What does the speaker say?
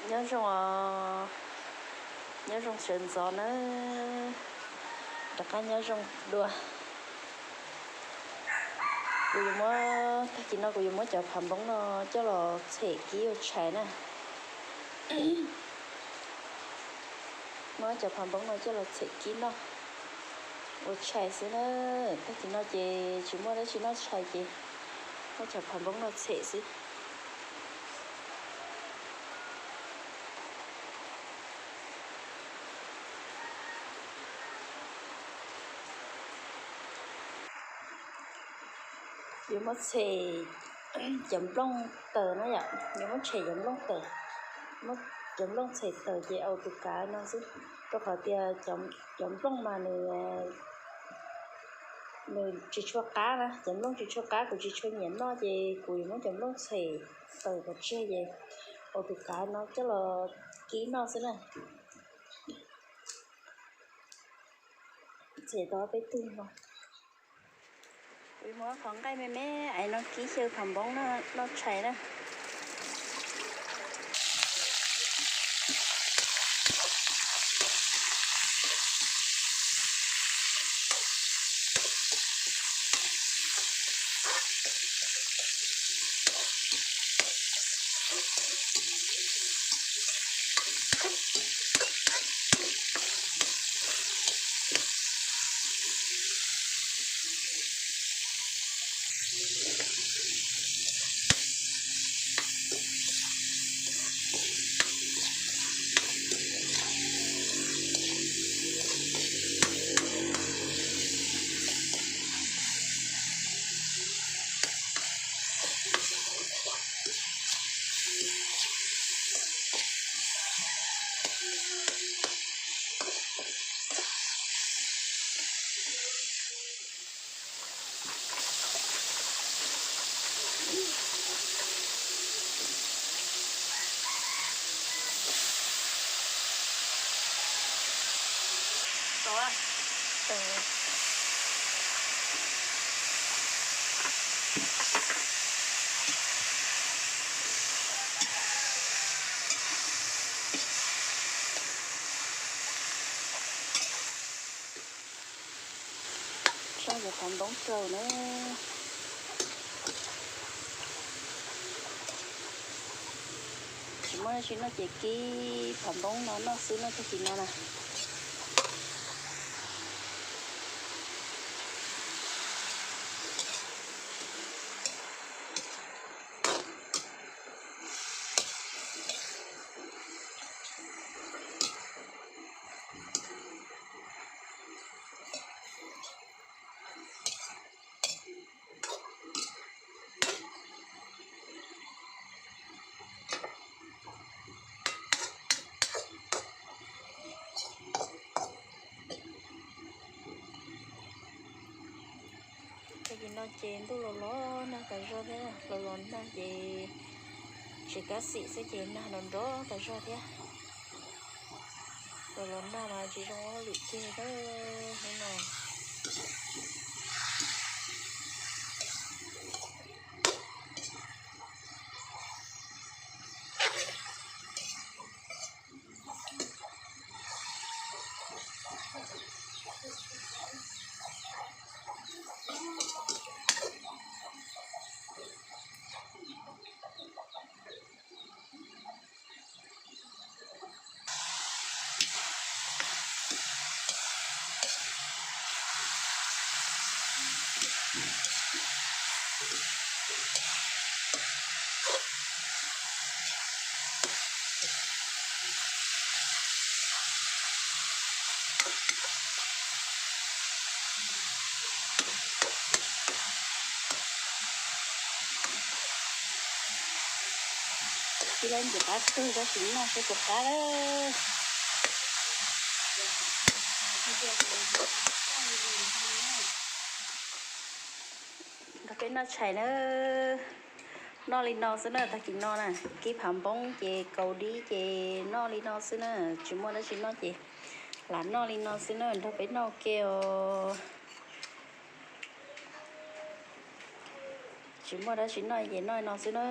Nyob zoo, nyob zoo sawv ntxov nawb, rov qab nyob zoo dua. Kuv yuav muab, tag kis no kuv yuav muab cov phav npoob no coj los txhem kib ua tshais na. Muab cov phav npoob no coj los txhem kib noj ua tshais xwb na. Tag kis no ces tsis muaj dab tsi noj tshais ces muab cov phav npoob no txhem xwb. Yuav muab txhem cov nplooj tawm na yom, yuav muab txhem cov nplooj tawm, muab cov nplooj txhem tawm ces ua tus kav no xwb, rau qhov tias cov nplooj mas nws, nws tsis tshua qab na, cov nplooj tsis tshua qab, kuv tsis tshua nyiam noj ces kuv yuav muab cov nplooj txhem tawm pov tseg ces ua tus kav no coj los kib noj xwb na. Txhem tau peb tug no. Kuv muab qhov nqaij me me aiv no kib xyaw phav npoob noj tshais na. Tso cov phav npoob rau na. Tsis muaj dab tsi noj ces kib phav npoob no noj xwb noj tag kis no na. Tag kis no ces ntuj los los nag tas zog thiab, los los nag ces tsis kav xim xwb ces nag los nrov tas zog thiab. Los los nag mas tsis zoo lwm ceg hnub no. Tsis lawv ntxim qab kawg tab sis noj seb puas qab. Nrog peb noj tshais na. Noj li no xwb na, tag kis no na, kib phav npoob ces kaus dib ces noj li no xwb na, tsis muaj dab tsi noj ces lam noj li no xwb na, nrog peb noj ua ke os. Tsis muaj dab tsi noj ces noj li no xwb na.